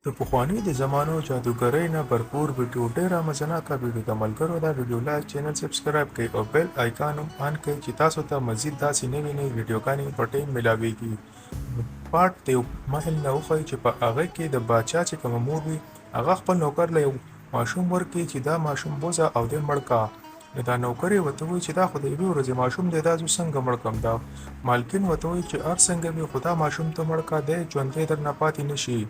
د پخواني د زمانو جادوګرۍ نه برپور ویډیو ډیره مزناکه ویډیو ده ملګرو دا ویډیو لایک چینل سبسکرایب کړئ او بیل آیکان هم آن کړئ چې تاسو ته مزید داسې نوې نوې ویډیوګانې په ټیم ملاویږي. پارټ د یو محل نه وښایي چې په هغه کې د باچا چې کومه مور وي هغه خپل نوکر له یو ماشوم ورکړي چې دا ماشوم بوځه او دی مړ کا. نو دا نوکر یې ورته وایي چې دا خو د یوې ورځې ماشوم دی، دا زه څنګه مړ کړم؟ دا مالکین ورته وایي چې هر څنګه وي خو دا ماشوم ته مړ کړه، دی ژوندی درنه پاتې نه شي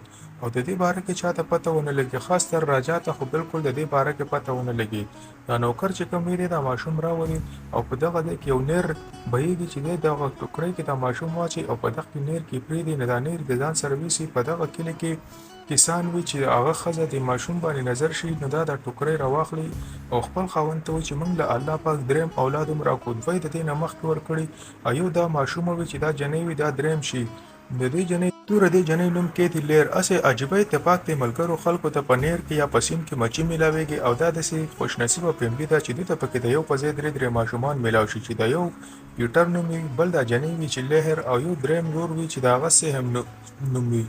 او د دې باره کې چاته پته ونه لګي، خاص تر راجا ته خو بلکل د دې باره کې پته ونه لګي. دا نوکر چې کوم وي دی دا ماشوم راولي او په دغه ځای کې یو نیر بهیږي چې دی دغه ټوکرۍ کې دا ماشوم واچوي او په دغه کې نیر کې پرېږدي، نو دا نیر د ځان سره ویسي. په دغه کلي کې کسان وي چې د هغه ښځه د ماشوم باندې نظر شي نو دا دا ټوکرۍ راواخلي او خپل خاوند ته وایي چې موږ له الله پاک دریم اولاد هم راکړو، دوه یې د دې نه مخکې ورکړي او یو دا ماشومه وي چې دا جنۍ وي دا دریم شي. د دې جنۍ توره دې جنۍ نوم کیتي لیر. هسې عجیبه اتفاق دی ملګرو، خلکو ته په نیر کې یا په سیند کې مچي میلاویږي او دا داسې خوش نصیبه فیملي ده چې دوی ته پکې د یو په ځای درې درې ماشومان میلاو شي چې د یو پیټر نوم وي، بل دا جنۍ وي چې لهر او یو دریم ورور وي چې د هغه سهم نوم وي.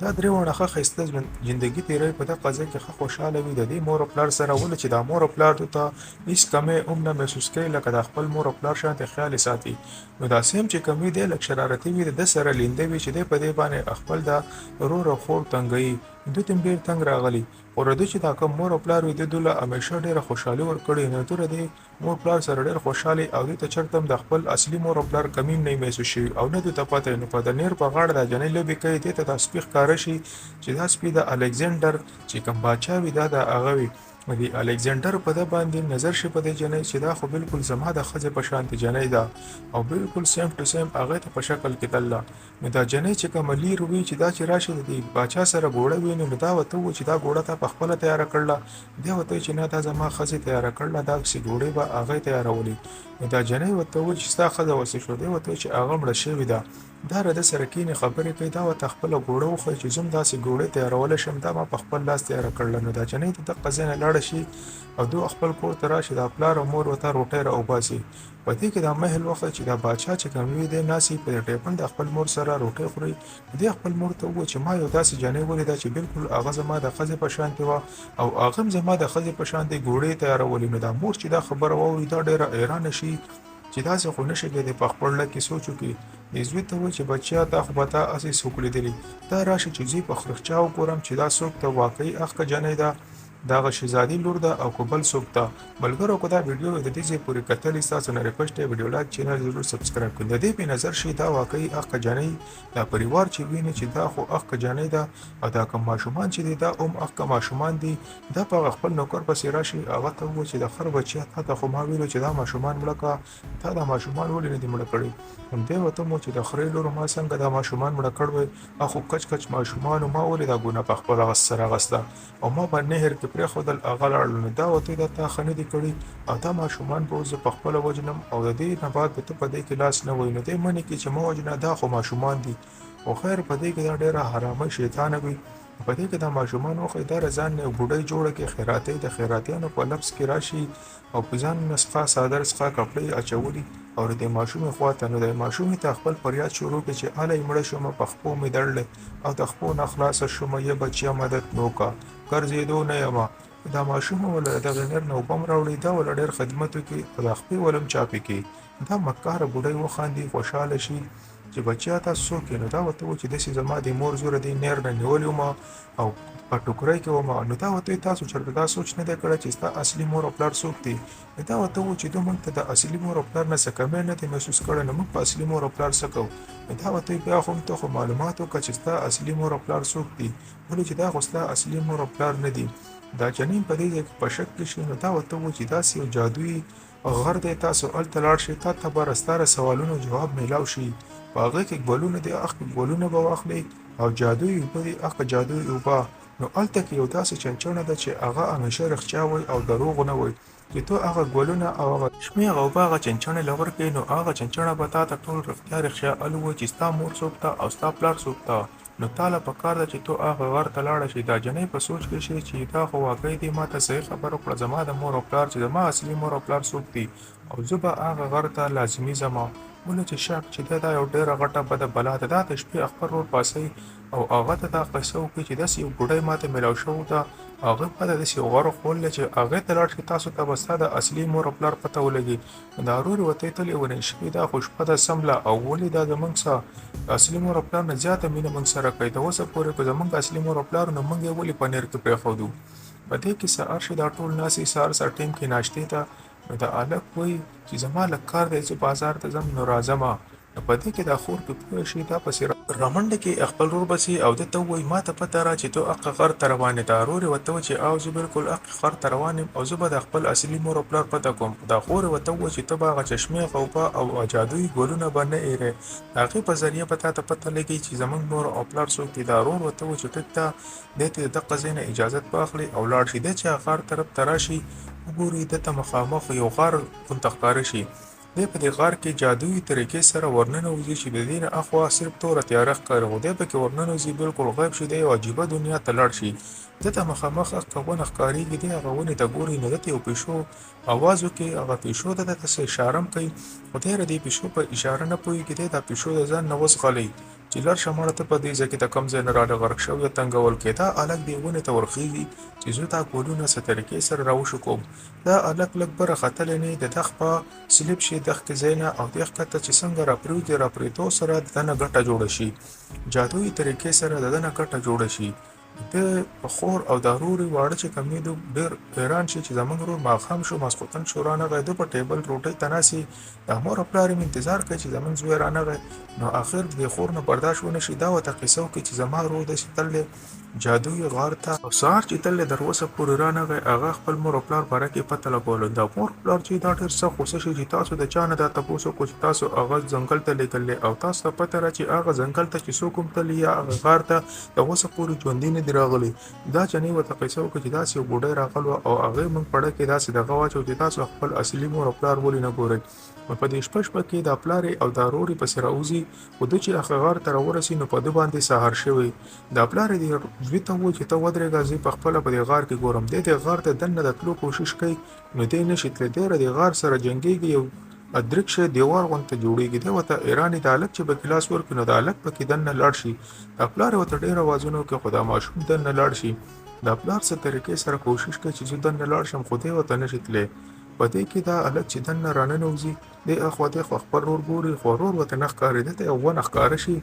دا درې واړه ښه ښایسته ژندګي تېروي، په دقه ځای کې ښه خوشحاله وي د دې مور او پلار سره، ولې چې دا مور او پلار دوی ته هیڅ کمی هم نه محسوس کوي، لکه د خپل مور او پلار شانتې خیال یې ساتي. نو دا سیم چې کوم وي دی لږ شرارتي وي، د ده سره لینده وي چې دی په دې باندې خپل دا ورور او خور تنګوي، دوی ته هم ډېر تنګ راغلي، خو د دوی چې دا کوم مور او پلار وي دوی دوی له همېشه ډېره خوشحالي ورکړي، نو دوی د دې مور پلار سره ډېر خوشحاله او دوی ته چرته هم د خپل اصلي مور او پلار کمی هم نه وي محسوس شوي او نه دوی ته پته وي. نو په د نیر په غاړه دا جنۍ لوبې کوي، دې ته دا سپی ښکاره شي چې دا سپی د الکساندر چې کوم باچا وي دا د هغه وي. نو د الکساندر په ده باندې نظر شي په دې جنۍ چې دا خو بلکل زما د ښځې په شانتې جنۍ ده او بلکل سیم ټو سیم هغې ته په شکل کې تلله. نو دا جنۍ چې کومه لیر وي چې دا چې راشي د دې باچا سره ګوړه ویني نو دا ورته ووایي چې دا ګوړه تا په خپله تیاره کړله، دی ورته وایي چې نه دا زما ښځې تیاره کړله، داسې ګوړې به هغې تیارولې. نو دا جنۍ ورته ووایي چې ستا ښځه وسې شوه، دی ورته وایي چې هغه مړه شوې ده. دا له ده سره کیني خبرې کوي، دا ورته خپله ګوړه وښایي چې زه هم داسې ګوړې تیارولی شم، دا ما په خپل لاس تیاره کړله. نو دا جنۍ د دقه ځای نه لاړه شي او دوه خپل کور ته راشي، دا پلار او مور ورته روټۍ را وباسي. په دې کې دا محل وخت چې دا باچا چې کوم وي دی ناست په دې ټیبل د خپل مور سره روټۍ خوري، دی خپل مور ته ووایي چې ما یو داسې جنۍ ولیده چې بلکل هغه زما د ښځې په شانتې وه او هغه هم زما د ښځې په شانتې ګوړې تیارولې. نو دا مور چې دا خبره واوري دا ډېره حیرانه شي چې داسې خو نشي کېدی، په خپل زړه کې سوچ وکړي، دې زوی ته وایي چې بچیا تا خو به تا هسې څوک لیدلي، دا راشه چې زه یې په رښتیا وګورم چې دا څوک ده، واقعي اخکه جنۍ ده، د هغه شهزادي لور ده او که بل څوک ده. ملګرو که دا ویډیو د دې ځای پورې کتلې ستاسو نه ریکویسټ دی ویډیو لایک چینل ضرور سبسکرایب کړئ. د دې په نظر شي دا واقعي اخکه جنۍ دا پریوار چې ویني چې دا خو اخکه جنۍ ده او دا کوم ماشومان چې دي دا هم اخکه ماشومان دي، دا په هغه خپل نوکر پسې راشي هغه ته ووایي چې د خر بچیه تا ته خو ما ویلو چې دا ماشومان مړه کړه، تا دا ماشومان ولې نه دي مړه کړي؟ هم دی ورته ووایي چې د خرې لور ما څنګه دا ماشومان مړه کړ وای، اخو کچ کچ ماشومانو ما ولې دا ګناه په خپل سر اخیسته او ما په نهر کې پرېښودل هغه لاړل. نو دا ورته وایي دا تا ښه نه دي کړي او دا ماشومان به اوس زه په خپله وژنم او د دې نه بعد به ته په دې کې لاس نه وهې. نو دی منې کړي چې مه وژنه دا خو ماشومان دي، خو خیر په دې کې دا ډېره حرامۍ شیطانه وي. په دې کې دا ماشومان وښيي دا ځان نه یو بوډۍ جوړه کې خیراتۍ د خیراتیانو په لفظ کې راشي او په ځان نه څخه څادر څخه کپړې اچولي او د دې ماشومې خوا ته. نو د ماشومې ته خپل فریاد شروع کړي چې الی مړه شومه په خپو مې دړلی او د خپو نه خلاصه شومه یه بچیه مدد مې وکړه ګرځېدو نه یمه. دا ماشومه وله د دغې نر نه اوبه هم راوړي دا وله ډېر خدمت وکړي او دا خپې وله هم چاپې کړي. دا مکاره بوډۍ وخاندي خوشحاله شي چې بچیا تاسو څوک یې؟ نو دا ورته وویل چې داسې زما د مور زوره دې نیر نه نیولې وم او په ټوکرۍ کې وم. نو دا ورته وویل تاسو چېرته دا سوچ نه دی کړی چې ستا اصلي مور او پلار څوک دي؟ نو دا ورته وویل چې دوی موږ ته د اصلي مور او پلار نه څه کمی نه دی محسوس کړی، نو موږ په اصلي مور او پلار څه کوو؟ نو دا ورته وویل بیا خو هم ته خو معلومات وکړه چې ستا اصلي مور او پلار څوک دي، ولې چې دا خو ستا اصلي مور او پلار نه دي. دا جنین په دې ځای کې په شک کې شي. نو دا ورته وویل چې داسې یو جادويي غر دی تاسو هلته لاړ شئ تا ته به ستا د سوالونو جواب میلاو شي، په هغه کې ګلونه دي هغه ګلونه به واخلې او جادويي اوبه دي هغه جادويي اوبه. نو هلته کې یو داسې چنچڼه ده چې هغه همیشه رښتیا وایي او دروغ نه وایي چې ته هغه ګلونه او هغه شمې هغه اوبه هغه چنچڼې له ورکړې نو هغه چنچڼه به تا ته ټول رښتیا رښتیا ال ووایي چې ستا مور څوک ده او ستا پلار څوک ده. نو تاله په کار ده چې ته هغه غر ته لاړه شې. دا جنۍ په سوچ کې شي چې دا خو واقعي دې ماته صحیح خبره وکړه، زما د مور او پلار چې زما اصلي مور او پلار څوک دي او زه به هغه غر ته لازمي ځم. ولې چې شک چې دا یو ډېره غټه بده بلا ده. دا د شپې خپل ورور پاڅوي او هغه ته دا قصه وکړي چې داسې یو بوډۍ ماته میلاو شوې ده، هغه ماته داسې یو غر وښوولی چې هغې ته لاړ شي، تاسو ته به ستا د اصلي مور او پلار پته ولګي. نو دا ورور یې ورته ته لېونی شوې، دا خو شپه ده سمله، او ولې دا زموږ څه د اصلي مور او پلار نه زیاته مینه موږ سره کوي؟ تر اوسه پورې که زموږ اصلي مور او پلار نو موږ یې ولې په نیر کې پرېښودو؟ په دې کې سهار شي، دا ټول ناست دي سهار سر ټیم کې ناشتې ته. نو دا هلک وایي چې زما لږ کار دی، زه بازار ته ځم نو راځم. نو په دې کې دا خور پې پوه شي، دا پسې رامنډه کې خپل ورور پسې او ده ته ووایي ما ته پته را چې ته حق غر ته روان یې. دا ورور یې ورته ووایي چې او زه بالکل حق غر ته روان یم او زه به د خپل اصلي مور او پلار پته کوم. دا خور یې ورته ووایي چې ته به هغه چشمې، هغه اوبه او جادويي ګلونه به نه هېرې، د هغې په ذریعه به تا ته پته لګي چې زموږ مور او پلار څوک دي. دا ورور ورته ووایي چې ټیک ده، دی ته د دقه ځای نه اجازت واخلي او لاړ شي. دی چې هغه غار طرف ته راشي وګوري، ده ته مخامخ یو غار غونته ښکاره شي. دی په دې غار کې جادويي طریقې سره ورننوځي چې د دې نه اخوا صرف توره تیاره ښکاري، خو دی پکې ورننوځي بالکل غیب شي، دی یو عجیبه دنیا ته لاړ شي. ده ته مخامخ هغه ونه ښکارېږي، دی هغه ونې ته ګوري نو ده ته یو پیشو اواز وکړي، هغه پیشو ده ته څه اشاره هم کوي، خو دی د دې پیشو په اشاره نه پوهېږي. دی دا پیشو د ځان نه وځغلوي چې لاړ شه مړه، ته په دې ځای کې د کوم ځای نه راغلې، غرق شوی تنګول کې. دا هلک دې ونې ته ورخېږي چې زه دا ګلونه څه طریقې سره راوشکوم. دا هلک لږ بره ختلی نه، د ده خپه سلیپ شي دښتې ځای نه او دې ښکته چې څنګه راپرېوځي، راپرېتو سره د ده نه ګټه جوړه شي، جادويي طریقې سره د ده نه ګټه جوړه شي. د خور او د ورور یې واړه چې کوم دي ډېر حیران شي چې زموږ ورور ماښام شو، ماسخوتن شو، رانغی. ده په ټیبل روټۍ ته ناست د مور او پلار یې انتظار کوي چې زموږ زوی رانغی. نو اخر د دې خور نه برداشت ونه شي، دا ورته قصه وکړي چې زما ورور داسې تللی جادويي غار ته او سهار چې تللی تر اوسه پورې رانغی. هغه خپل مور او پلار باره کې پته لګوله. دا مور او پلار چې دا ډېر سخت غوسه شي چې تاسو د چا نه دا تپوس وکړو چې تاسو هغه ځنګل ته لېږلی او تاسو ته پته را چې هغه ځنګل ته چې څوک هم تللی یا هغه غار ته تر اوسه پورې ژوندي نه دي راغلي. دا جنۍ ورته قصه وکړه چې داسې یو بوډۍ راغلوه او هغې موږ پړه کې داسې دغه واچو چې تاسو خپل اصلي مور او پلار ولې نه ګورئ. نو په دې شپه شپه کې دا پلار یې او دا ورور یې پسې راوځي، خو ده چې هغه غار ته راورسي نو په ده باندې سهار شوی. دا پلار یې دې زوی ته وویل چې ته ودرېږه، زه په خپله په دې غار کې ګورم. دی دې غار ته دننه د تلو کوشش کوي نو دی نه شي تللی، دی له دې غار سره جنګېږي، یو ادرک شی دیوار غونته جوړېږي. دی ورته حیران دا هلک چې پکې لاس ورکړي نو دا هلک پکې دننه لاړ شي. دا پلار یې ورته ډېر اوازونه وکړي خو دا ماشوم دننه لاړ شي. دا پلار څه طریقې سره کوشش کوي چې زه دننه لاړ شم خو دی ورته نه شي تللی. په دې کې دا هلک چې دننه راننوځي، دی اخوا دیخوا خپل ورور ګوري خو ورور ورته نه ښکاري. ده ته یو ونه ښکاره شي،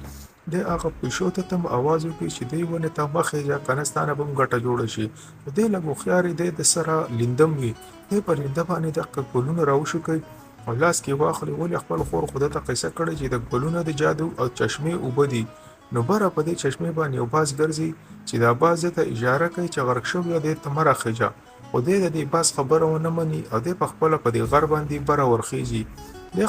دی هغه پیشو ته تم اواز وکړي چې دې ونې ته مه خېژه که نه ستا نه به هم ګټه جوړه شي. خو دی لږ هوښیار دی، ده سره لیندم وي، دی په لینده باندې دغه ګلونه راوشکوي او لاس کې واخلي. ولې خپل خور خو ده ته قصه کړې چې د ګلونه د جادو او چشمې اوبه دي. نو بره په دې چشمې باندې یو باز ګرځي چې دا باز ده ته اشاره کوي چې غرق شوی دی ته مه راخېژه، خو دی د دې باز خبره ونه مني او دی په خپله په دې غر باندې بره ورخېژي. دی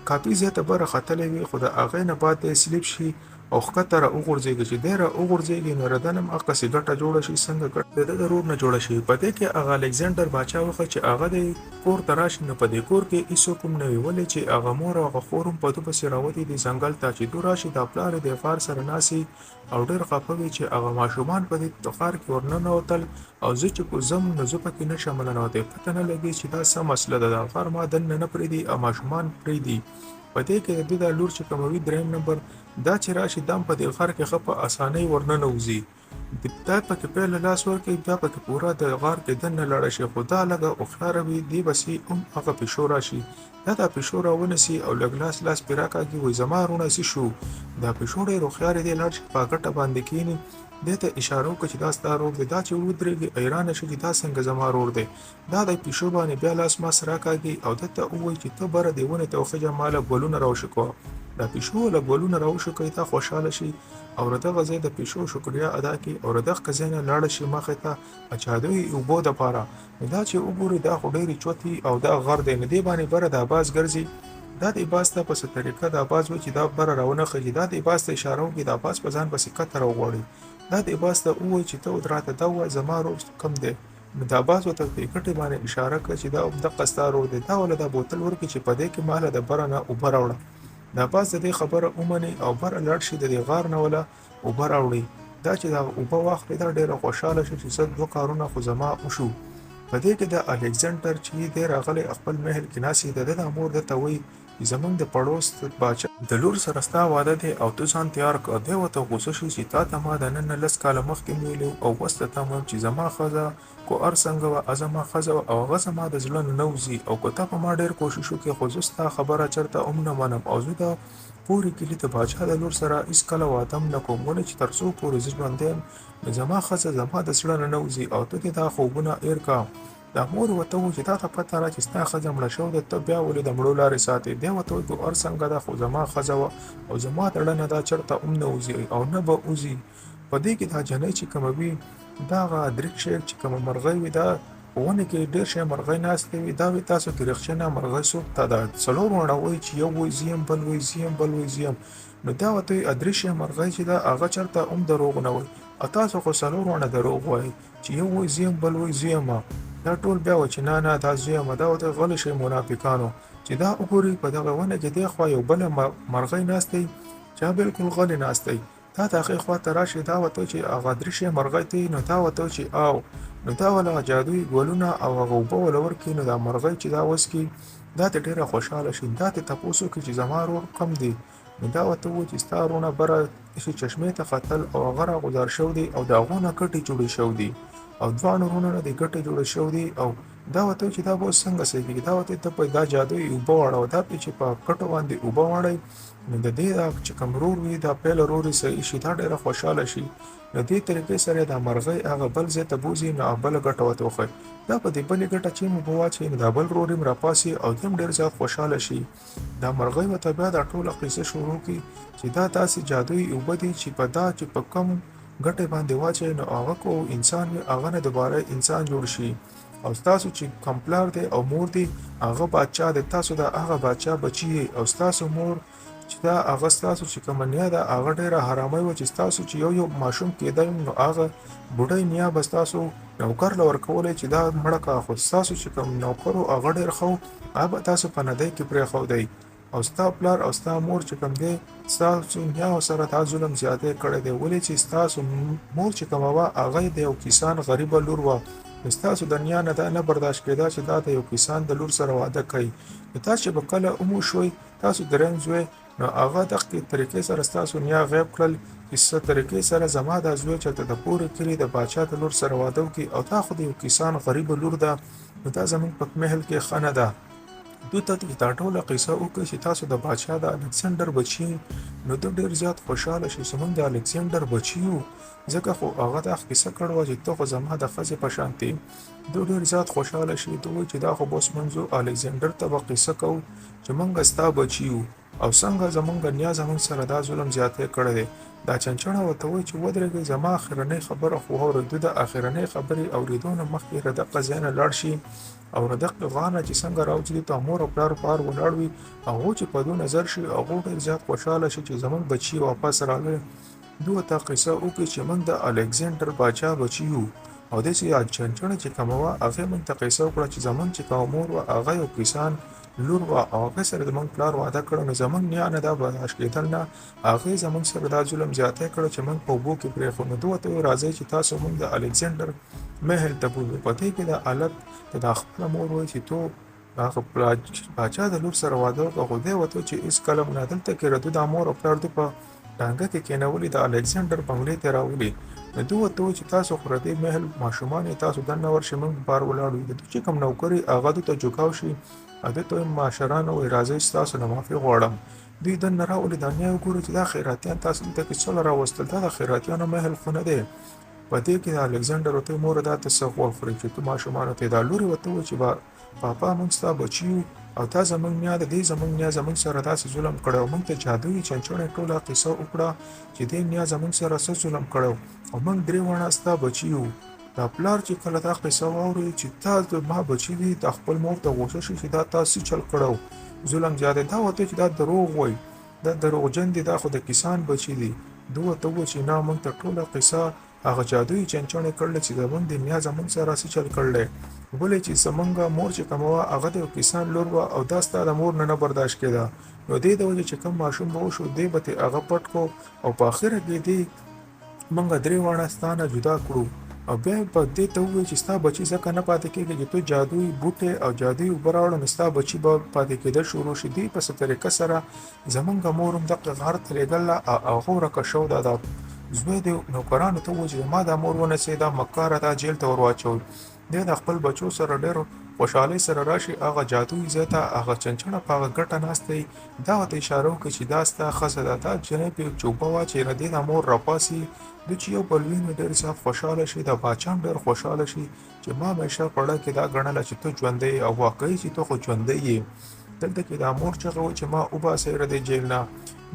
کافي ځای ته بره ختلی وي خو د هغې نه بعد دی سلیپ شي او ښکته را وغورځېږي. چې دی را وغورځېږي نو ردن هم هغسې ګټه جوړه شي څنګه ګټه د ده د ورور نه جوړه شي. په دې کې هغه الکساندر باچا وښه چې هغه دی کور ته راشي نو په دې کور کې هیڅوک هم نه وي، ولې چې هغه مور او هغه خور هم په ده پسې راوتي دي ځنګل ته. چې دوی راشي دا پلار یې د غار سره ناست او ډېر خفه وي چې هغه ماشومان په دې غار کې ورننوتل او زه چې کوم ځم نو زه پکې نه شم ننوتی، پته نه لګي چې دا څه مسله ده، دا غار ما دننه نه پرېږدي او ماشومان پرېږدي. په دې کې د ده دا لور چې کومه وي دریم نمبر، دا چې راشي دا هم په دې غار کې ښه په اسانۍ ورننوځي. دا پکې پیله لاس ورکوي، بیا پکې پوره د غار کې دننه لاړه شي. خو دا لږه هوښیاره وي، دې پسې هم هغه پیشو راشي، دا دا پیشو راونیسي او لږ لاس لاس پرې راکاږي، وایي زما وروڼه څه شو؟ دا پیشو ډېر هوښیار دی، لاړ شي په ګټه باندې کښېني، دی ته اشاره وکړه چې دا ستا ورور دی. دا چې ودرېږي حیرانه شي چې دا څنګه زما ورور دی. دا د پیشو باندې بیا لاس ماس راکاږي او ده ته ووایي چې ته بره دې ونې ته وخېژه، ما له ګلونه راوشکوه. دا پیشو له ګلونه راوشکوي، دا خوشحاله شي او له دغه ځای د پیشو شکریه ادا کړي او له دغه ځای نه لاړه شي مخې ته اچادوي اوبو دپاره. نو دا چې وګوري دا خو ډېرې چوتې او دا غر دی، نو دې باندې بره دا باز ګرځي. دا دې باز ته په څه طریقه دا باز وایي چې دا بره راونه خېژي. دا دې باز ته اشاره وکړي، دا باز په ځان پسې کته راوغواړي. دا دې باز ته ووایي چې ته راته دا ووایه زما ورور کوم دی. نو دا باز ورته په ګټې باندې اشاره کړه چې دا همدقه ستا ورور دی. دا وله دا بوتل ورکړي چې په دې کې ماله د بره نه اوبه راوړه. دا باز د دې خبره ومني او بره لاړ شي د دې غار نه وله اوبه راوړي. دا چې دا اوبه واخلي دا ډېره خوشحاله شي چې څه دوه کارونه خو زما وشو. په دې کې د الکساندر چې دی راغلی خپل محل کې ناست د ده دا مور ده ته وایي چې زمونږ د پړوس د باچا د لور سره ستا واده دی او ته ځان تیار کړه. دی ورته غوسه شي چې تاته ما د نن نه لس کاله مخکې هم ویلي وو او وس ته ته هم وایم چې زما ښځه کو هر څنګه وه هغه زما ښځه وه او هغه زما د زړه نه نه وځي او که ته په ما ډیر کوشش وکړې خو زه ستا خبره چرته هم نه منم او زه د پورې کلي د باچا د لور سره هیڅکله واده هم نه کوم ولې چې تر څو پورې زه ژوندی یم نو زما ښځه زما د زړه نه نه وځي او ته دې دا خوبونه هیر کړه. دا مور ورته وویل چې تاته پته ده چې ستا ښځه مړه شوې ده ته بیا ولې د مړو لارې ساتې؟ دی ورته وایي ګوهر څنګه ده خو زما ښځه وه او زما د ړه نه دا چرته هم نه وځي او نه به وځي. په دې کې دا جنۍ چې کومه وي دا هغه ادریک شی چې کومه مرغۍ وي دا په ونې کې ډېر شی مرغۍ ناستې وي دا وي تاسو کې رښتینه مرغۍ څوک ته ده څلور واړه وایي چې یو وایي زه یم بل وایي زه یم بل وایي زه یم نو دا ورته وایي ادریک شی مرغۍ چې ده هغه چرته هم دروغ نه وایي او تاسو خو څلور واړه دروغ وایئ چې یو وایي زه یم بل وایي زه یم دا ټول بیا وایي چې نه نه دا زه یم دا ورته غلي شئ منافقانو چې دا وګوري په دغه ونه کې دی خوا یو بله مرغۍ ناسته چې هغه بالکل غلې ناسته تا د هغې خوا ته راشي دا ورته چې هغه درشې مرغۍ ته نو دا ورته چې او نو دا ولا جادوي ګلونه او هغه اوبه وله ورکړي نو دا مرغۍ چې دا وڅکي دا ته ډېره خوشحاله شي دا ته تپوس وکړي چې زما ورور کم دی نو دا ورته ووایي چې ستا وروڼه بره شي چشمې ته ختل او هغه راغوځار شوی دی او د هغو نه ګټې جوړې شوې دي او دواړو وروڼو نه د ګټې جوړې شوې دي او دا ورته چې دا به اوس څنګه صحیح کېږي دا ورته ته په دا جادويي اوبه واړوه دا پې چې په کټو باندې اوبه واړوي نو د دې دا چې کوم ورور وي دا پیل ورور یې صحیح شي دا ډېره خوشحاله شي نو دې طریقې سره دا مرغۍ هغه بل ځای ته بوځي نو هغه بله ګټه ورته وښيي دا په دې بلې ګټه چې هم اوبه واچوي نو دا بل ورور یې هم راپاڅي او دی هم ډېر زیات خوشحاله شي دا مرغۍ ورته بیا دا ټوله قصه شروع کړي چې دا داسې جادويي اوبه دي چې په دا چې په کوم ګټه باندې واچوي نو هغه کو انسان وي هغه نه دوباره انسان جوړ شي او ستاسو چې کوم پلار دی او مور دی هغه بادشاه دی تاسو د هغه بادشاه بچی یئ او ستاسو مور چې دا هغه ستاسو چې کومه نیا ده هغه ډیره حرامۍ وه چې ستاسو چې یو یو ماشوم کېدی نو هغه بوډۍ نیا به ستاسو نوکر له ورکولی چې دا مړه که خو ستاسو چې کوم نوکر و هغه ډېر ښه و هغه به تاسو په ندۍ کې پرېښودی او ستا پلار او ستا مور چې کوم دی ستاسو نیاو سره دا ظلم زیاتی کړی دی ولې چې ستاسو مور چې کومه وه هغه د یو کسان غریبه لور وه نو ستاسو د نیا نه دا نه برداشت کېده چې دا د یو کسان د لور سره واده کوي نو تاسو چې به کله عمر شوئ تاسو دریم زوی نو هغه دغه طریقې سره ستاسو نیا غیب کړل چې څه طریقې سره زما دا زوی چېرته د پورې کلي د باچا د لور سره واده وکړي او دا خو د یو کسان غریبه لور ده نو دا زموږ په محل کې ښه نه ده. دوی ته چې دا ټوله قصه وکړي چې تاسو د بادشاه د الکسندر بچی نو ده ډیر زیات خوشحاله شي چې موږ د الکسندر بچی یو ځکه خو هغه دا قصه کړې وه چې ته خو زما د ښځې په شانتې ده ډیر زیات خوشحاله شي ده وایي چې دا خو به اوس موږ ځو الکسندر ته به قصه کوو چې موږ ستا بچی یو او څنګه زمونږ نیا زمونږ سره دا ظلم زیاتی کړی دی دا چنچڼه ورته وایي چې ودرېږئ زما اخرنۍ خبره خو واورئ دوی د اخرنۍ خبرې اورېدو نه مخکې له دقه ځای نه لاړ شي او له دقې غار نه چې څنګه راوځي ته مور او پلار بار ولاړ وي هغو چې په دوی نظر شي هغو ډېر زیات خوشحاله شي چې زمونږ بچي واپس راغلی دوی ته قصه وکړي چې موږ د الکساندر باچا بچي یو او داسې چنچڼه چې کومه وه هغې موږ ته قصه وکړه چې زمونږ چې کومه مور وه هغه یو کسان لور وه او هغې سره زمونږ پلار واده کړی نو زمونږ نیا نه دا برداشت کېدل نه هغې زمونږ سره دا ظلم زیاتی کړی چې موږ په اوبو کې پرېښود نو دوی ورته وویل راځئ چې تاسو موږ د الکساندر محل ته بوځو په دې کې د هلک ته دا خپله مور وایي چې تو هغه پاچا د لور سره واده وکړه خو دی ورته چې هېڅ کله نه دلته کې ردو دا مور او پلار دوی په ټانګه کې کېنولي د الکساندر بنګلې ته راولي نو دوی ورته وویل چې تاسو خو د دې محل ماشومان یې تاسو دننه ورشئ موږ بار ولاړ یو د دوی چې کوم نوکر وي هغه دوی ته جوکاو شي او دوی ته وایي ماشرانو وایي راځئ ستاسو نه معافي غواړم دوی دننه راولي دا نیا وګوري چې دا خیراتیان تاسو دلته کې څه له راوستل دا د خیراتیانو محل خو نه دی په دې کې د الکساندر ورته مور دا ته څه غوړ خورې چې ته ماشومانو ته دا لورې ورته ووایي چې پاپا موږ ستا بچي یو او تا زموږ نیا ده، دې زموږ نیا زموږ سره داسې ظلم کړی او موږ ته جادويي چنچڼې ټوله قصه وکړه چې دې نیا زموږ سره څه ظلم کړی او موږ درې واړه ستا بچي یو. دا پلار چې کله دا قصه واوري چې تا زما بچي دي دا خپل مور ته غوسه شي چې دا تا څه چل کړی ظلم زیاتی دا ورته چې دا دروغ وایي دا دروغجن دي دا خو د کسان بچي دي دوی ورته وویل چې نه موږ ته ټوله قصه هغه جادويي چنچڼې کړل چې زمونږ د نیا زمونږ سره څه چل کړلی ولې چې زمونږ مور چې کومه وه هغه د یو کسان لور وه او دا ستا د مور نه نه برداشت کېده نو دې د وجې چې کوم ماشوم به وشو دی به ترې هغه پټ کو او په اخره کې دې مونږ درې واړه ستا نه جدا کړو. او بیا یې په دې ته وویل چې ستا بچي ځکه نه پاتې کېږي چې ته جادويي بوټی او جادويي اوبه راوړه نو ستا بچي به پاتې کېدل شروع شي. دوی په څه طریقه سره زمونږ مور هم دغه غار ته لېږله او هغه ورکه شو. دا دا زوی د نوکرانو ته وویل چې زما دا مور ونڅېده، دا مکاره دا جیل ته ورواچوئ. دی د خپل بچو سره ډېر خوشحالۍ سره راشي هغه جادويي ځای ته، هغه چنچڼه په هغه ګټه ناسته وي، دا ورته اشاره وکړي چې دا ستا ښځه ده. دا جنۍ پې چې اوبه واچوي نو دې دا مور راپاڅي. دوی چې یو بل ویني ډېر زیات خوشحاله شي. دا باچا هم ډېر خوشحاله شي چې ما همیشه په ړه کې دا ګڼله چې ته ژوندی یې او واقعي چې ته خو ژوندی یې. دلته کې دا مور چغه وهي چې ما وباسئ له دې جیل نه.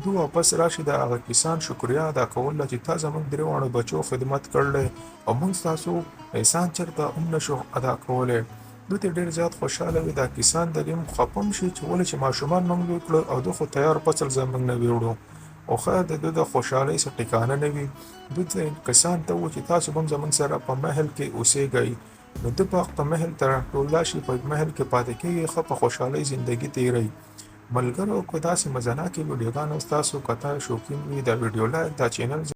دوی واپس راشي د هغه کسان شکریه ادا کوله چې تا زموږ درېواړو بچو خدمت کړی او موږ ستاسو احسان چرته هم نشو ادا کولی. دوی ته ډېر زیات خوشحاله وي. دا کسان د دې هم خفه هم شي چې ولې چې ماشومان موږ لوی کړو او دوی خو تیار فصل زموږ نه ویوړو. او خیر د دوی د خوشحالۍ څه ټکانه نه وي. دوی ته کسان ته وو چې تاسو به هم زموږ سره په محل کې اوسېږئ. نو ده په په محل ته راټول شي، په محل کې پاتې کېږي، ښه په خوشحالۍ زندګي تېروي. ملګرو که داسې مزناکې ویډیوګانو ستاسو کتل شوقین وي، دا ویډیو لایک، دا چینل